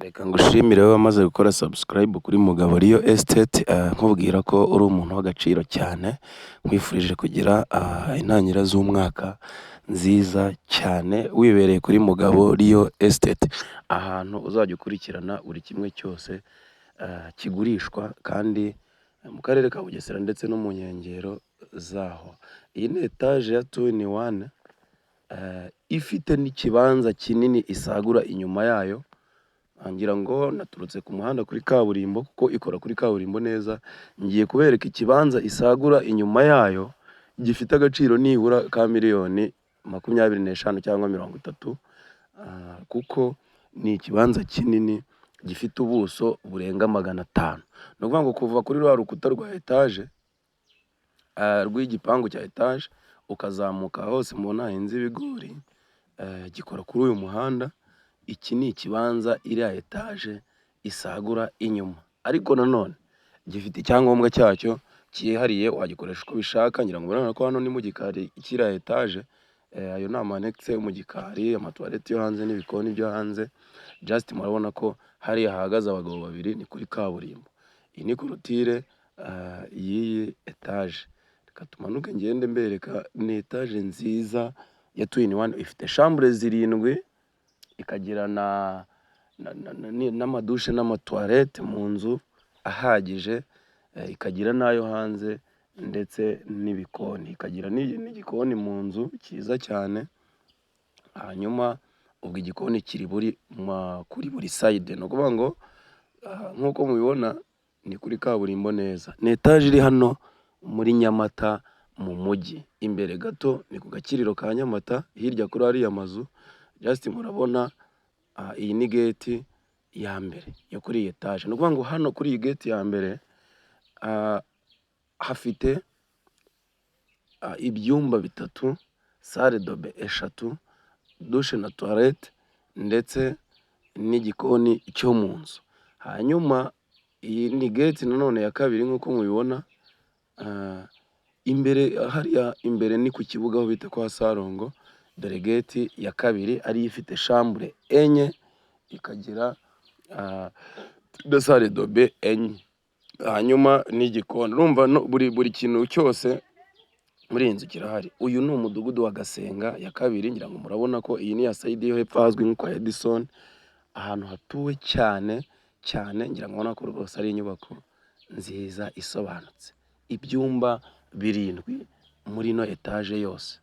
Reka ngushimire wowe wamaze gukora subscribe kuri Mugabo Real Estate, nkubwira ko uri umuntu w'agaciro cyane, nkwifurije kugira intangiriro z'umwaka nziza cyane, wibereye kuri Mugabo Real Estate, ahantu uzajya ukurikirana buri kimwe cyose kigurishwa kandi mu karere ka Bugesera ndetse no mu nkengero zaho. Iyi ni etaje ya two in one, ifite n'ikibanza kinini isagura inyuma yayo, ngira ngo naturutse ku muhanda kuri kaburimbo kuko ikora kuri kaburimbo neza, ngiye kubereka ikibanza isagura inyuma yayo gifite agaciro nibura ka miliyoni 25 cyangwa 30, kuko ni ikibanza kinini gifite ubuso burenga 500. Ni ukuvuga ngo kuva kuri rwa rukuta rwa etaje, rw'igipangu cya etaje, ukazamuka hose mubona hahinze ibigori, gikora kuri uyu muhanda, iki ni ikibanza iriya etaje isagura inyuma, ariko nanone gifite icyangombwa cyacyo cyihariye, wagikoresha uko ubishaka. Ngira ngo murabona ko hano ni mu gikari cy'iriya etaje, ayo ni ama annexe yo mu gikari, amatuwarete yo hanze n'ibikoni byo hanze, just murabona ko hariya hahagaze abagabo babiri ni kuri kaburimbo. Iyi ni clôture y'iyi etaje. Reka tumanuke ngende mbereka, ni etaje nziza ya two in one, ifite chambre zirindwi, ikagira n'amadushe n'amatuwarete mu nzu ahagije, ikagira n'ayo hanze ndetse n'ibikoni, ikagira n'igikoni mu nzu cyiza cyane, hanyuma ubwo igikoni kiri kuri buri side, ni ukuvuga ngo nk'uko mubibona ni kuri kaburimbo neza. Ni etaje iri hano muri Nyamata mu mujyi, imbere gato ni ku gakiriro ka Nyamata, hirya kuri ariya mazu, just murabona iyi ni gate ya mbere yo kuri iyi etaje. Ni ukuvuga ngo hano kuri iyi gate ya mbere hafite ibyumba bitatu, salle de bain eshatu, douche na toilette ndetse n'igikoni cyo mu nzu. Hanyuma iyi ni gate nanone ya kabiri nk'uko mubibona, imbere hariya imbere ni ku kibuga aho bita kwa Sarongo, dore gate ya kabiri ariyo ifite chambre enye, ikagira na salle de bain enye, hanyuma n'igikoni. Urumva buri kintu cyose muri iyi nzu kirahari. Uyu ni umudugudu wa Gasenga ya kabiri, ngira ngo murabona ko iyi ni ya side yo hepfo ahazwi nko kwa Edison, ahantu hatuwe cyane cyane, ngira ngo urabona ko rwose ari inyubako nziza isobanutse. Ibyumba birindwi muri ino etaje yose.